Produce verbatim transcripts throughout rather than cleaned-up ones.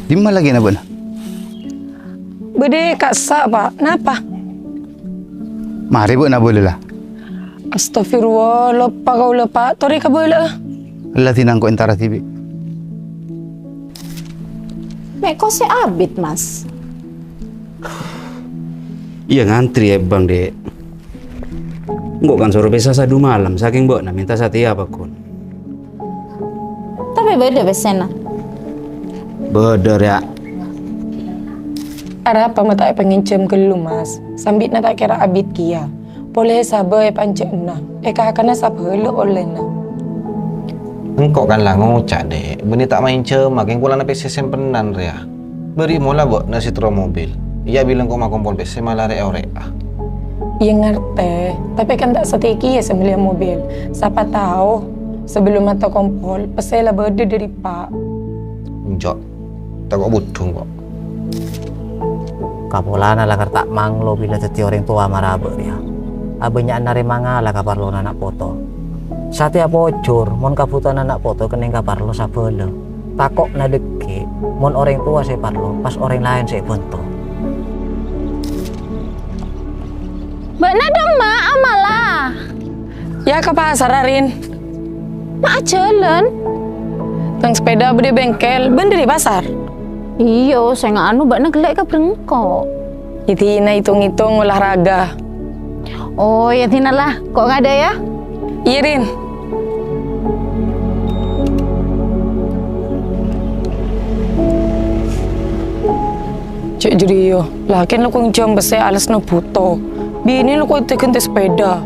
Dimma lagina bâ'na? Bâdâ è ka'issa', Pa'. Napa? Marè bâ'na bâlâ, la. Astagfirullah, loppa kaulâ, Pa'. Torè kabâlâ'â. La dinna' engko' entara dhibi'. Mè' kosè abit, Mas. Iyâ, ngantri è bank, Dek. Engko' kan soro pèssè sadu malem, sakèng bâ'na mènta satèya, Pa', ghun. Tapè bâdâ pèssèna? Bâdâ, rèya. Arapa ma' ta' èpangènjhâm ghâllu, Mas? Sambi'na ta' kèra abit kèya. Polè sabâ èpanjhâ'âna, èkakana sabhâlâ ollèna. Engko' kan la ngoca', Dek, bânnè ta' maènjhâma, kèng polana pèssè sèmpenan rèya. Bâri' mola bâ'na sè terro mobil. Iyâ bilâng ko' makompol pèssè mala rè'-orè'a. Iyâ ngartè, tapè kan ta' satèya kèya sè mellèya mobil. Sapa tao, sabellunna ta' kompol, pèssè la bâdâ dâri Pa'. Enjâ', tako' budhung ko'. Kapolana lakar ta' manglo bilâ dhâddhi orèng towa marabâ' rèya. Abânnya'an narèma ngala kaparlona ana' poto. Satèya pojhur, mon kabhutowan ana' poto kennèng kaparlo sabhâlâ. Tako' na dhâggi', mon orèng towa sè parlo, pas orèng laèn sè èbhânto. Bâ'na dâmma'a mala? Yâ, ka pasar, Rin. Ma' ajhâlân? Tang sepèda bâdâ è bengkel, bân dâri pasar. Iyâ, sè nganu bâ'na ghellâ' ka bârengko'. Yâ dinah ètong-ètong olahraga. Oh, yâ dinah la, ko' ngadâ' yâ. Iyâ, Rin. Cè' jârèya, lakèn lo kong jam bessè alesna bhuto. Binè lo kong èghântè sepèda.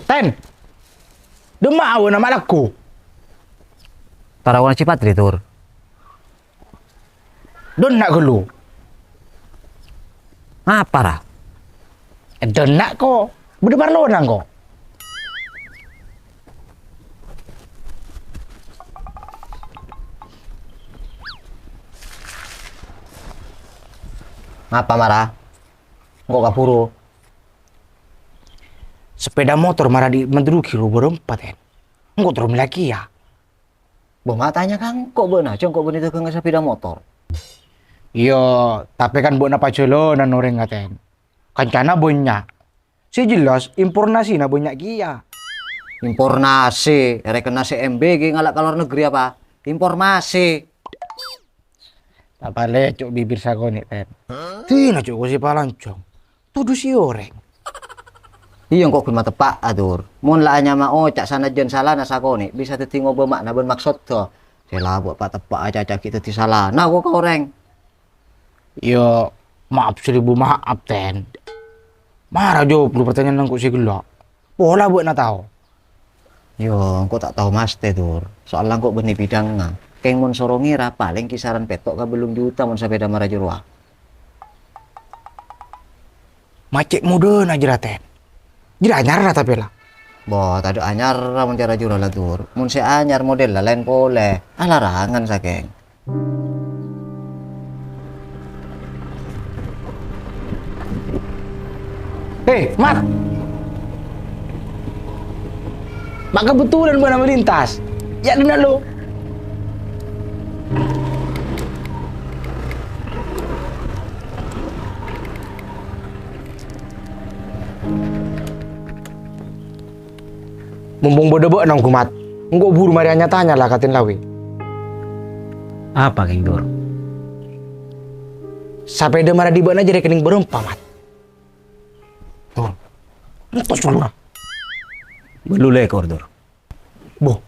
Ten! Dâmma'a bâ'na ma' lagghu? Tarawana Cipatri, Dur. Dâ' enna' ghâllu. Apa, ra? È dâ' enna' ko'. Bâdâ parlona engko'. Apa, mara? Engko' kabhuru. Sepèda motor mara dhi' Mandrugi lo bârâmpa, Ten. Engko' terro mellèya kèya. Bâh, ma' tanya ka engko' bâ'na, jhâ' engko' bânnè dâgângnga sapèda motor. Iyâ, tapè kan bâ'na pajhâlânan orèngnga, Ten. Kancana bânnya'. Sè jelas, informasinya bânnya' kèya. Informasi, èrèkenna sè M B ghi' ngala' ka lor negeri apa? Informasi. Ta' palèco' bibir sakonè', Ten. Dinah jhâ' ko sè palanjhâng. Todus orèng. Iyâ, engko' ghun mateppa'a, Dur. Mon la anyama oca' sanajjhân salana sakonè', bisa dhâddhi ngobâ ma'na bân maksodda. Sè la bâ' pateppa'a caca ghi' dhâddhi salana ko' ka orèng. Iyâ, maaf seribu maaf, Ten. Mara jawab lu pertanyaan engko' sè ghellâ'. Pola bâ'na tao. Yo, engko' ta' tao mastè, Dur. Soalla engko' bânnè bidhângnga. Kèng mon soro ngèra, palèng kisaran pètto' ka bâllung juta mon sapèda mara jârowa. Ma' cè' modâna jârèya, Ten. Jârèya anyarra tapè la. Bo, tadâ' anyarra mon cara jârowa la, Dur. Mon sè anyar modella laèn polè. Alarangan sakèng. Hei, Mat! Ma' kabhâtolan bâ'na melintas. Ya, dina lo. Mompong bâdâ bâ'na, Mat, engko' buru marè nya-tanya la ka Ten Lawi. Apa, Kèng Dur? Sapèda mara dhi' bâ'na jârèya kennèng bârâmpa, Mat? Dur. Entos, Dur. Bâllu lèkor, Dur. Bo.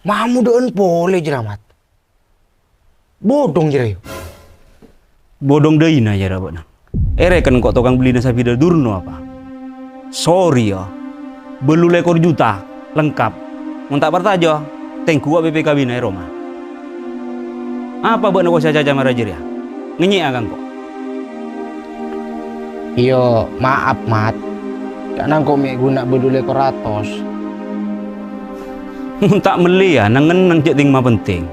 Mamodâ'ân polè jârèya, Mat. Bodhung jârèya. Bodhung dâina jârèya bâ'na. Èrèken engko' tokang bellina sapèda durno apa? Sorry, ya. Bâllu lèkor juta, lengkap. Mon ta' parcajâ, tèngghuwâ B P K B-na è roma. Apa bâ'na kok sè acaca mara jârèya? Ngènyè'a ka engko'. Iyâ, maaf, Mat. Ca'na engko' mè' ghuna bâdhu lèkor atos. Mon ta' mellè, yâ, neng-enneng jhâ' tèngma penting.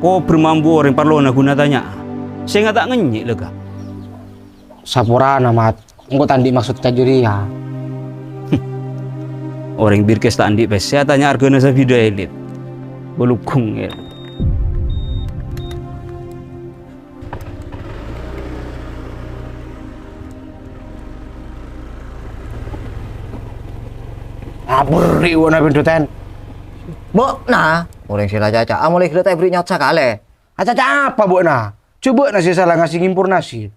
Kobâr mambu orèng parlona ghuna tanya'a. Sènga' ta' ngènyè' lè, Ka'. Saporana, Mat. Engko' ta' andi' maksod ka jârèya. Orèng birkes ta' andi' pèssè atanya arghâna sabidhâ èlit. Balugghung, ya. Aberri' bâ'na pèndu, Ten. Bâ'na, orèng sè la acaca, amolè ghellâ' ta' èberri' nyaot sakalè. Acaca apa bâ'na? Jhâ' bâ'na sè sala ngasè ngimpor nasi.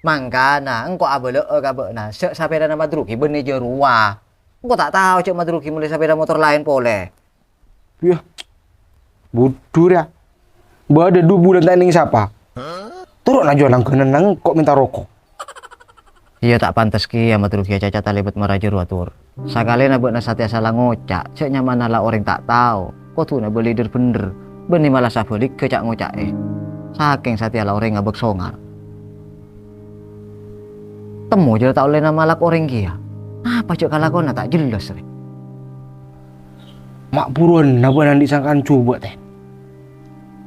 Mangkana, engko' abâlâ'â ka bâ'na, jhâ' sapèdana Madruki bânnè jârowa. Engko' ta' tao jhâ' Madruki mellè sapèda motor laèn polè. Yah, budhu rèya. Bâdâ du bulân ta' nèng sapa. Toro' najjhuwâl langghânan nang engko' mènta roko'. Iyâ, ta' pantes kèya Madruki acaca talèbât mara jârowa, Tur. Sakalèna bâ'na satèya sala ngoca', jhâ' nyamana la orèng ta' tao. Kodhuna bâ' leader bhendher, bânnè mala sabhâligghâ ca'-ngoca'è. Sakèng satèya la orèng ngabâk songar. Temmo jâ la ta' ollèna malak orèng kèya. Apa jhâ' kalakowanna ta' jelas, rè? Ma' buruwânna bâ'na andi' sangkaan jhubâ', Ten?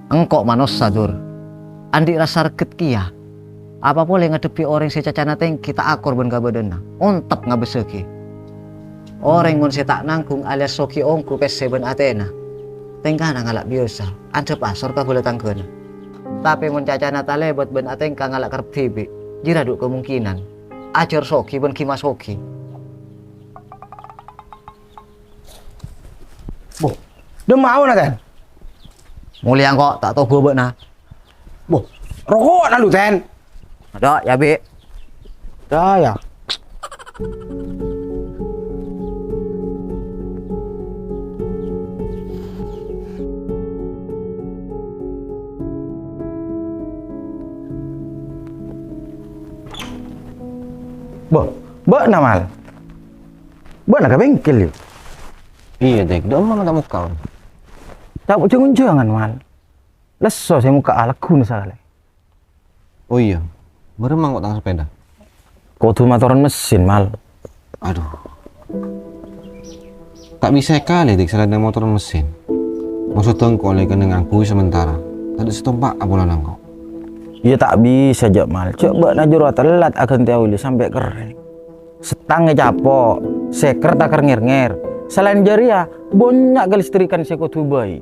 Engko' manossa, Dur. Andi' rassa regghât kèya. Apa polè ngadhebbhi orèng sè cacana tèngghi ta' akor bân kabâdâ'ânna, ontep ngabâssaghi. Orèng mon sè ta' nangghung alias soghi ongghu pèssè bân atèna, tèngkana ngala' biyasa, andhâp asor kabâlâ tangghâna. Tapè mon cacana talèbât bân atèngka ngala' kerrep dhibi', jârèya dhu kamongkènan. Ajhâr soghi bân ghi' masoghi. Bo, dâ' emma'a, Ten? Molèya engko', ta' tobâ bâ'na. Bo, roko'na lu, Ten. Adâ', yâ, Bi'. Dâ, yâ. Bo, bâ'na, Mal. Bâ'na ka bengkel, yâ? Iyâ, Dik. Dâ' emma ta' mokka'. Ta' jhâng-onjhângan, Mal. Lesso sè mokka'a lagghuna sakalè. Oh iyâ, bârâmma engko' tang sapèda? Kodhu matoron mesin, Mal. Adhu. Ta' bisa èkalè, Dik, salaèn matoron mesin. Maksodda engko' lè kennèng ngangghuy sementara. Tadâ' sè tompa'a polana engko'. Iyâ ta' bisa, jhâ', Mal. Jhâ' bâ'na jârowa tellat aghântèya oli sampè' kerrèng. Settang ècapo', sèker takèr ngèr-ngèr. Salaèn jârèya, bânnya' kalistrikan sè kodhu bâi.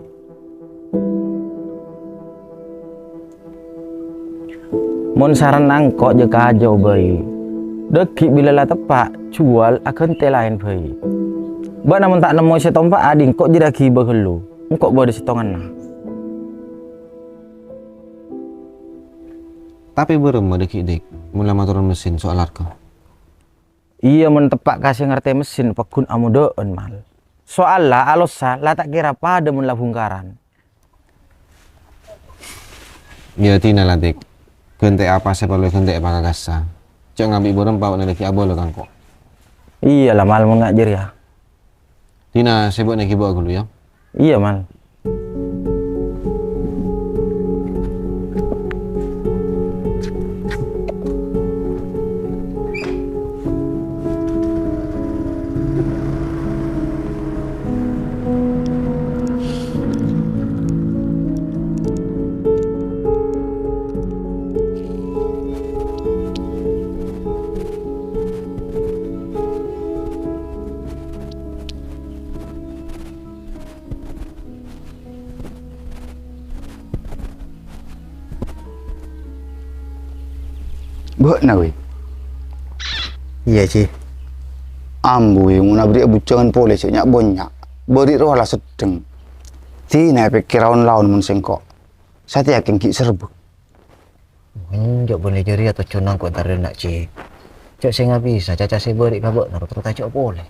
Mon saranna engko' jhâ' kajhâo bâi. Dhâggi' bilâ la teppa', jhuwâl aghântè laèn bâi. Bâ'na mon ta' nemmo sè tompa'a, dhi' engko' jârèya ghibâ ghâllu. Engko' bâdâ sèttonganna. Tapè bârâmma dhâggi', Dik, mon la matoron mesin soal arghâ? Iyâ, mon teppa' ka sè ngartè mesin, pagghun amodâ'ân, Mal. Soalla alossa la ta' kèra padâ mon la bhungkaran. Iyâ, dina la, Dik. Ghântè apa sè parlo èghântè èpakakassa. Jhâ' ngambi' bârâmpa bâ'na dhâggi' abâlâ ka engko'. Iyâ la, Mal, mon nga' jârèya. Dina sè bâ'na ghibâ ghâllu, yâ. Iyâ, Mal. Bâ'na, Wi? Iyâ, Ji. Ambu, Wi, mon abârri'â bujângan polè sè nya'-bânnya'. Bâri' rowa la seddheng. Dina èpèkkèr aon-laon mon sèngko'. Satèya kèng ghi' serbuk. Enjâ' bânnè jârèya tojjhuna engko' èntar dâ' enna', Ji. Jhâ' sè ngabisa caca sè bâri' ka bâ'na ro-, terro tajâ' polè.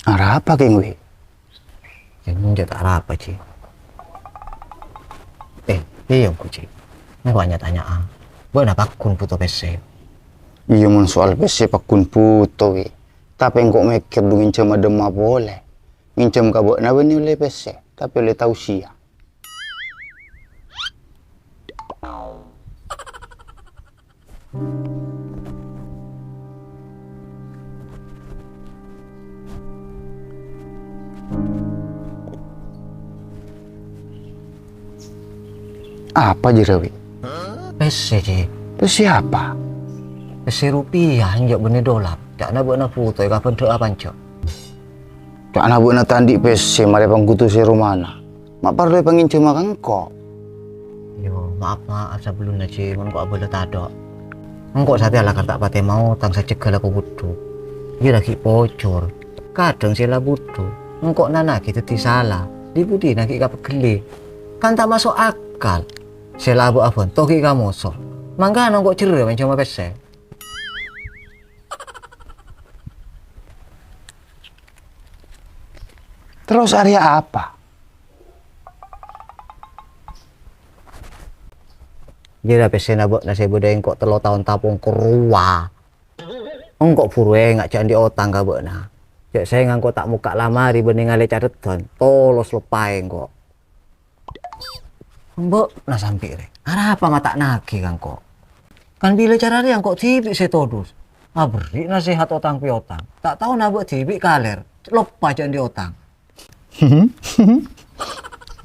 Arapa kèng, Wi? Enjâ' ta' arapa, Ji. Eh, iyâ, engko', Ji. Engko' nya-tanya'a. Bâ'na pagghun bhuto pèssè? Iyâ, mon soal pèssè pagghun bhuto, Wi. Tapè engko' mèkkèr dhu ngènjhâmma dâmma polè. Ngènjhâm ka bâ'na bânnè ollè pèssè, tapè ollè tausiyah. Apa jârèya, Wi? Pèssè, Cè'. Pèssè apa? Pèssè rupiah, enjâ' bânnè dolar. Ca'na bâ'na bhuto è kabân dâ' apanca. Ca'na bâ'na ta' andi' pèssè marè pangghudhu sè romana. Ma' parlo èpangènjhâmâ ka engko'? Yo, maaf, maaf sabellunna, Cè', mon engko' abâlâ tadâ'. Engko' satèya la kan ta' patè maotang sajjhegghâ la kabudhu. Iyâ la ghi' pojhur. Kadhâng sè la budhu, engko' nana ghi' dhâddhi sala. Dhi-budhina ghi' kapegghellè. Kan ta' maso' akal. Sè la abâ' abhânto ghi' ka moso. Mangkana engko' jherrâ mènjhâmâ pèssè. Terros arèya apa? Jârèya pèssèna bâ'na sè bâdâ è engko' tello taon tapongko rowa. Engko' buru enga' jâ' andi' otang ka bâ'na. Jâ' saènga engko' ta' mokka' lamari bân nèngalè cateddhân, tolos loppaè engko'. Bâ'na sambi' rè, arapa ma' ta' nagi ka engko'? Kan bilâ cara rèya engko' dhibi' sè todus. Aberri' nasèhat otang piotang. Ta' tao na bâ' dhibi' kalèr, loppa jâ' andi' otang.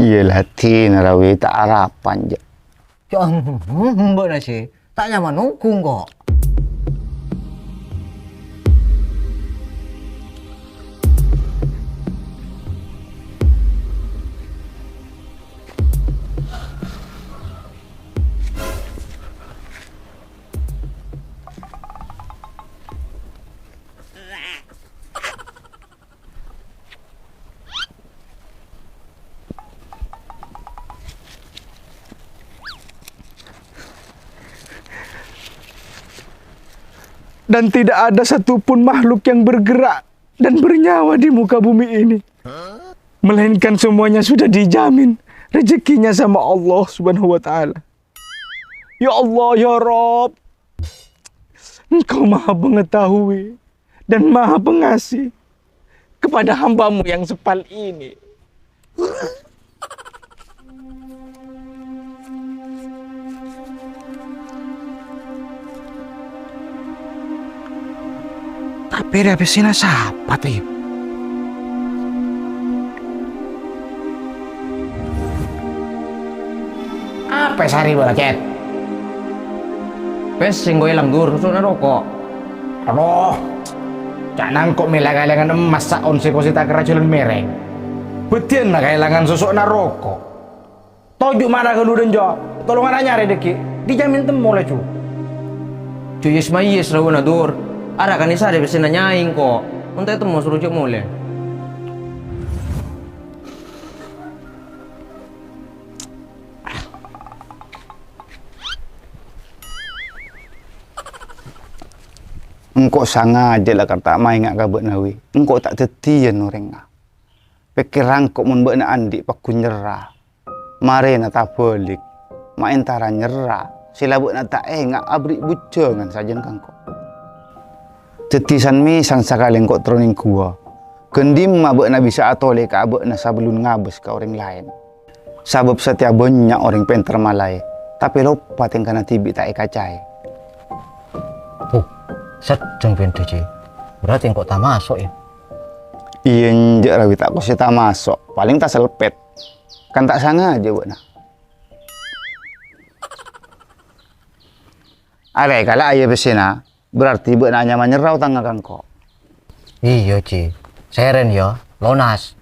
Iyâ, la dhina ra, Wi, ta' arapan, jâ'. Ca'na bâ'na sè ta' nyaman ongghu, engko'. Dan tidak ada satupun makhluk yang bergerak dan bernyawa di muka bumi ini, melainkan semuanya sudah dijamin rezekinya sama Allah Subhanahu wa Ta'ala. Ya Allah, ya Rabb, Engkau Maha Mengetahui dan Maha Pengasih kepada hamba-Mu yang sepal ini. Tapè rèya pèssèna sapa, Tèyo? Apa sarè bâ'na, Cèt? Pèssè engko' èlang, Dur, soso'na roko'. Aduh, ca'na engko' mèla kaèlangan emmas sa'on sè kosè ta' kera jhâlân mèrèng. Bâdiyânna kaèlangan soso'na roko'. Toju' mara ghâllu dânjo, tolongan anyarè dhâggi', dijamin temmo laju. Jhâ' yes-mayes rawana, Dur. Ara kanèsarè pèssèna nyaè engko'. Mon ta' ètemmo soro jhâ' molè. Engko' sangajâ la kan ta' maènga' ka bâ'na, Wi. Engko' ta' dhâddhiyân orèngnga. Pèkkèr engko' mon bâ'na andi' pagghun nyerra. Marèna tabâlik, ma' èntara nyerra, sè la bâ'na ta' enga' aberri' bujângan sajân ka engko'. Dhâddhi san-mèsan sakalè engko' terro nèngghuwâ, ghân dimma bâ'na bisa atolè ka abâ'na sabellun ngabâs ka orèng laèn. Sabâb satèya bânnya' orèng pènter malaè, tapè loppa tèngkana dhibi' ta' èkacaè. Oh, seddheng pènḍâ, Ji. Berarti engko' tamaso', ya? Iyâ, enjâ' rawi ta' kosè tamaso', palèng taselpèt. Kan ta' sangajâ bâ'na. Arèya kala' ya pèssèna, berarti bâ'na anyama nyerra otangnga ka engko'. Iyâ, Ji. Sèrèn, ya, lonas.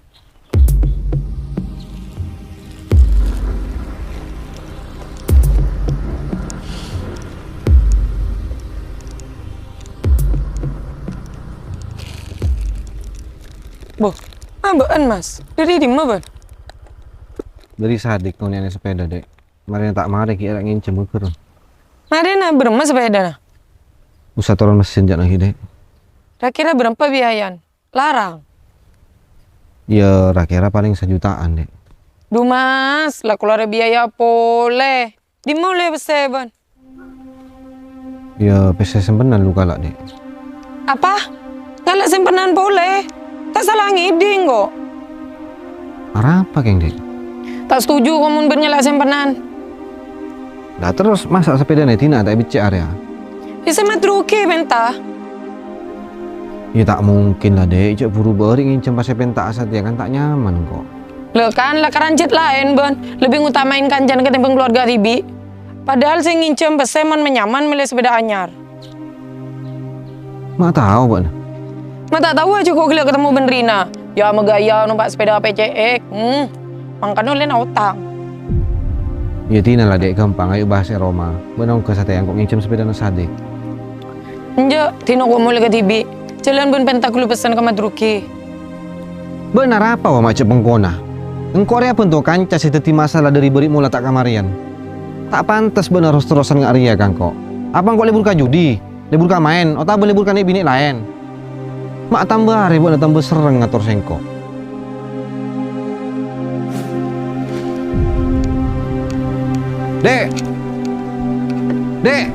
Bo, abâ'ân, Mas. Dâri dimma, bâ'ân? Dâri Sadik ngonè'è sepèda, Dek. Marèna ta' marè ghi' èra ngènjhâm ghâghâr. Marèna bârâmma sepèdana? Usa toron mesin jâ' naghi, Dek. Ra-kèra bârâmpa biayana? Larang. Yâ, ra-kèra palèng sajuta'an, Dek. Dhu, Mas, la kalowara biaya polè. Dimma ollè pèssè, bâ'ân? Yâ, pèssè sèmpenan lu kala', Dek. Apa? Kala' sèmpenan polè? Ta' sala ngèdhing, ko'. Arapa, kèng, Dek? Ta' setuju, ko', mon bâ'ân nyala' sèmpenan. Lah, terros masa' sepèdana èdina ta' èbeccè' arèya? Iyâ sè madrugi pènta. Iyâ ta' mungkin la, Dek. Jhâ' buru bâri' ngènjhâm pas èpènta'a satèya kan ta' nyaman, kok. Lha kan, la karanjhât laèn bân lebbi ngutamaè kancana katèmbhâng kalowarga dhibi'. Padahal sè ngènjhâm pèssè mon nyaman mellè sepeda anyar. Ma' tao bâ'na? Ma' ta' tao jhâ' kok ghellâ' katemmon bân Rina. Yâ, ma' ghâjâ nompa' sepeda P C X. Hmm. Mangkana ollèna otang. Yâ, dinala, Dek, ghâmpang, ayo bahas è roma. Bâ'na ongghâ satèya engko' ngènjhâm sepedana Sadik. Enjâ', dinah ko' molè kadhibi'. Jhâlân bân pènta ghâllu pessen ka madrugi. Bâ'na arapa, wa, ma' jhâ' bengkona? Engko' rèya bhânto kanca sè dhâddhi masalah dhâri bâri' mola ta' kamarèyan. Ta' pantes bâ'na ros-terrosan nga' rèya ka engko'. Apa engko' lebur ka judi? Lebur ka maèn, otabâ lebur ka nè'-binè' laèn? Ma' tamba arè bâ'na tamba serreng ngator sèngko'. Dek! Dek!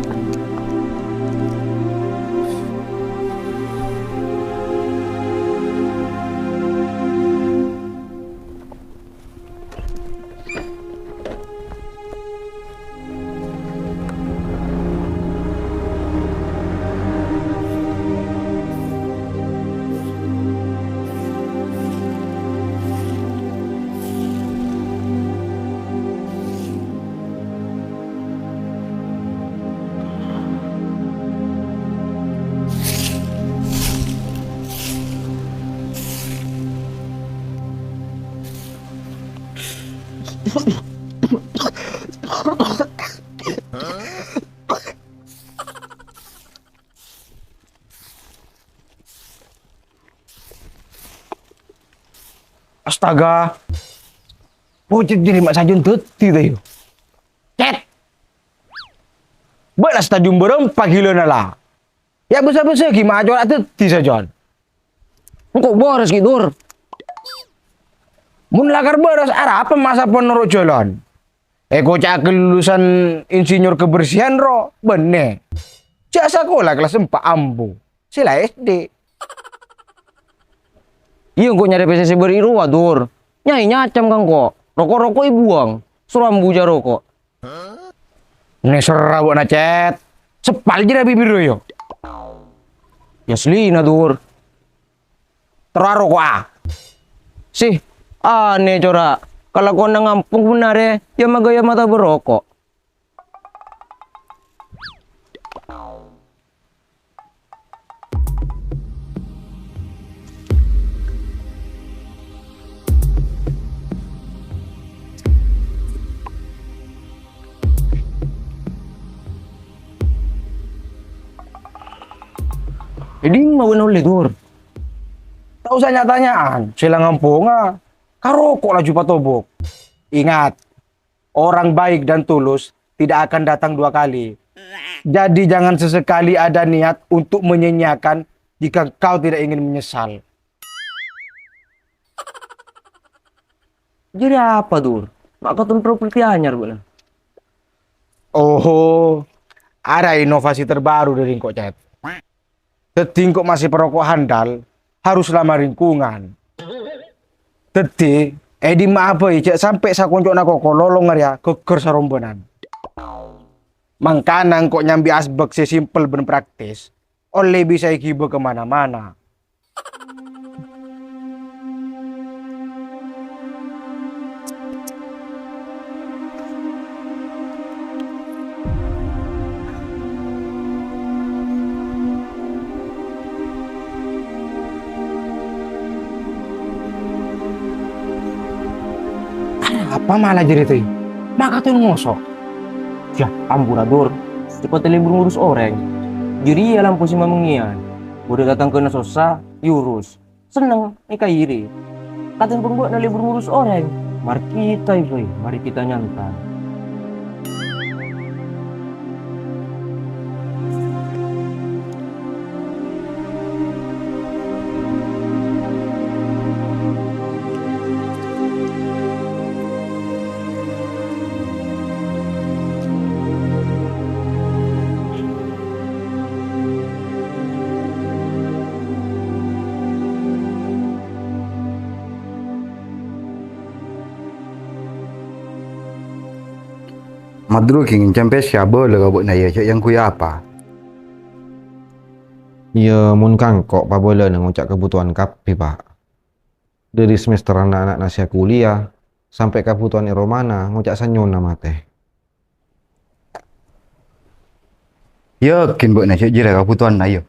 Astaga. Pocet jârèya ma' sajân dhâddhi, ta, yâ? Cet! Bâ'na stadium bârâmpa ghilâna, la? Yâ, bâsa-bâsa ghi' ma' cora' dhâddhi sajân. Engko' bârâs ghi', Dur. Mon lakar bârâs, arapa ma' saponoro' jhâlân? Èkoca' kelulusan insinyur kebersihan, ro, bânnè. Jhâ' sakola kellas empa' ambu. Sè la S D. Iyâ, engko' nyarè pèssè sè bâri' rowa, Dur. Nyai nyacam ka engko'. Roko'-roko' èbuwâng. Soro ambu jhâ' roko'. Nèserra bâ'na, Cet. Seppal jârèya bibirra, yâ. Yâ, asllina, Dur. Terro aroko'a. Sih, anè, cora'. Kalakowanna ngampong bân arè, yâ ma' ghâjâ matabâ roko'. È dimma bâ'na ollè, Dur? Ta' osa nya'-tanya'an, sè la ngamponga, ka roko' laju patobok. Ingat, orang baik dan tulus tidak akan datang dua kali. Jadi jangan sesekali ada niat untuk menyia-nyiakan jika engkau tidak ingin menyesal. Jadi apa, Dur? Ma' katon properti anyar, bâ'na? Oh, ada inovasi terbaru dhâri engko', Cet. Dhâddhi engko' masih paroko' handal, harus ramah lingkungan. Dhâddhi, è dimma'a bhâi jhâ' sampè' sakonco'na koko lolong arèya ghâgghâr sarombhânan. Mangkana engko' nyambi asbak sè simpel bân praktis, ollè bisa èghibâ ka mana-mana. Apa mala jârèya, Toy? Ma' katon ngoso'? Yâ, ampora, Dur. Cepet lebur ngurus orèng. Jârèya lampu sè mamengngèyan. Bâdâ tatangghâna sossa, èurus. Senneng, èkairi. Katon pon bâ'na lebur ngurus orèng. Mara kita, Ibu, mara kita nyantai. Madru ghi' ngencang pèssè abâlâ ka bâ'na, yâ, jhâ' èyangghuy apa? Iyâ, mon ka engko' pabâlâna ngoca' kabhutowan kabbhi, Pa'. Dhâri semester na'-ana'na sè akuliyah, sampè' kabhutowan è romana ngoca' sanyona matè. Yakin bâ'na jâ' jârèya kabhutowanna, yâ?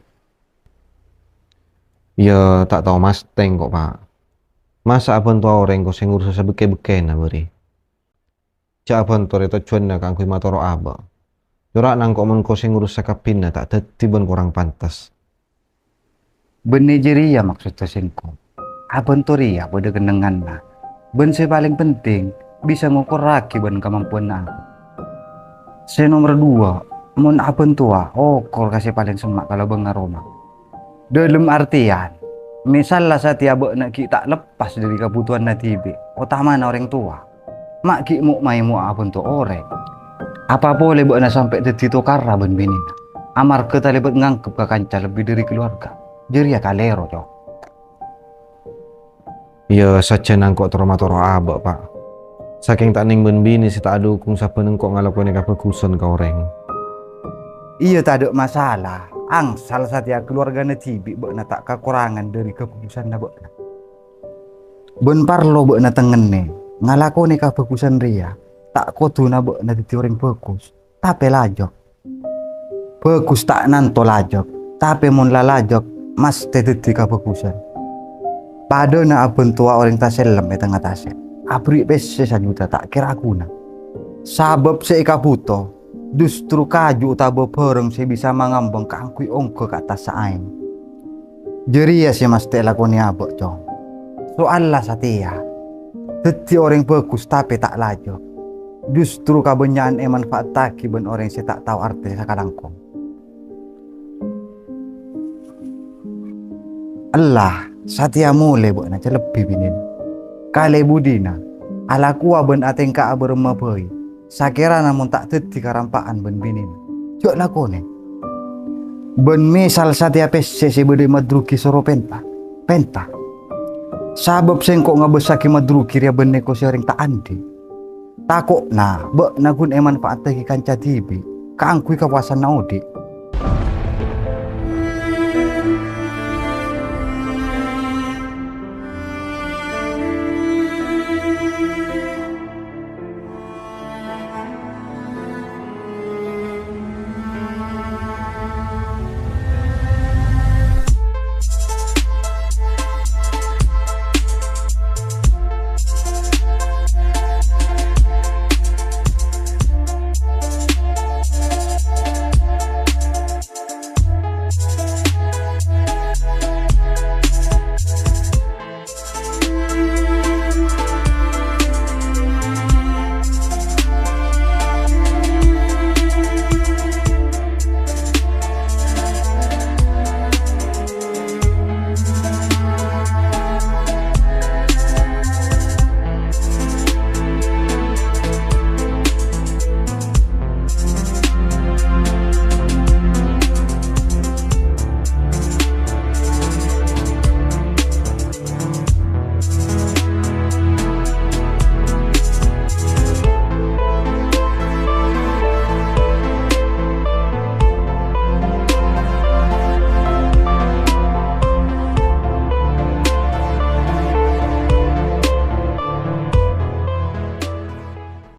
Iyâ, ta' tao mastè engko', Pa'. Masa' abhânto orèng ko sè ngurus sabhâkè-bhâkèna bâri'? Jâ' abhânto rè tojjhuwânna kaangghuy matoro' abâ'. Cora'na engko' mon ko sè ngurus sakabbhinna ta' dhâddhi bân korang pantes. Bânnè jârèya maksodda sèngko'. Abhânto rèya bâdâ kennengnganna. Bân sè palèng penting, bisa ngokorraghi bân kamampowanna abâ'. Sè nomer duwâ', mon abhântowa, okor ka sè palèng semma' kalabângnga roma. Dhâlem artèyan, mèsalla satèya bâ'na ghi' ta' leppas dhâri kabhutowanna dhibi', otamana orèng towa. Ma' ghi' mo'-maèmo'a abhânto orèng. Apa polè bâ'na sampè' dhâddhi tokarra bân binèna, amarghâ talèbât nganggep ka kanca lebbi dhâri kalowarga. Jârèya kalèro, Cong. Iyâ, sajân engko' terro matoro' abâ', Pa'. Sakèng ta' nèng bân binè sè ta' adhukung sabbhân engko' ngalakonè kabhâghusân ka orèng. Iyâ, tadâ' masalah. Angsal satèya kalowargana dhibi' bâ'na ta' kakorangan dhâri kabhâghusânna bâ'na. Bân parlo bâ'na tengngennè, ngalakonè kabhâghusân rèya ta' kodhuna bâ'na dhâddhi orèng bhâghus, tapè lajhâk. Bhâghus ta' nanto lajhâk, tapè mon la lajhâk, mastè dhâddhi kabhâghusân. Padâna abhântowa orèng tasellem è tengnga tasè', aberri' pèssè sajuta ta' kèra aghuna. Sabâb sè èkabhuto justru kaju otabâ bhârâng sè bisa mangambâng kaangghuy ongghâ ka attassa aèng. Jârèya sè mastè èlakonè abâ', Cong. Soalla satèya, dhâddhi orèng bhâghus tapè ta' lajhâk, justru kabânnya'an èmanfa'attaghi bân orèng sè ta' tao artè sakalangkong. Ella, satèya molè bâ'na calebbi binèna. Kalè budina, alakowa bân atèngka'a bârâmma bhâi, sakèrana mon ta' dhâddhi karampa'an bân binèna, jhâ' lakonè. Bân mèsal satèya pèssè sè bâdâ è madrugi soro pènta, pènta. Sabâb sèngko' ngabâssaghi madrugi rèya bânnè ko sè orèng ta' andi'. Tako'na bâ'na ghun èmanfa'attaghi kanca dhibi' kaangghuy kapowasanna odi',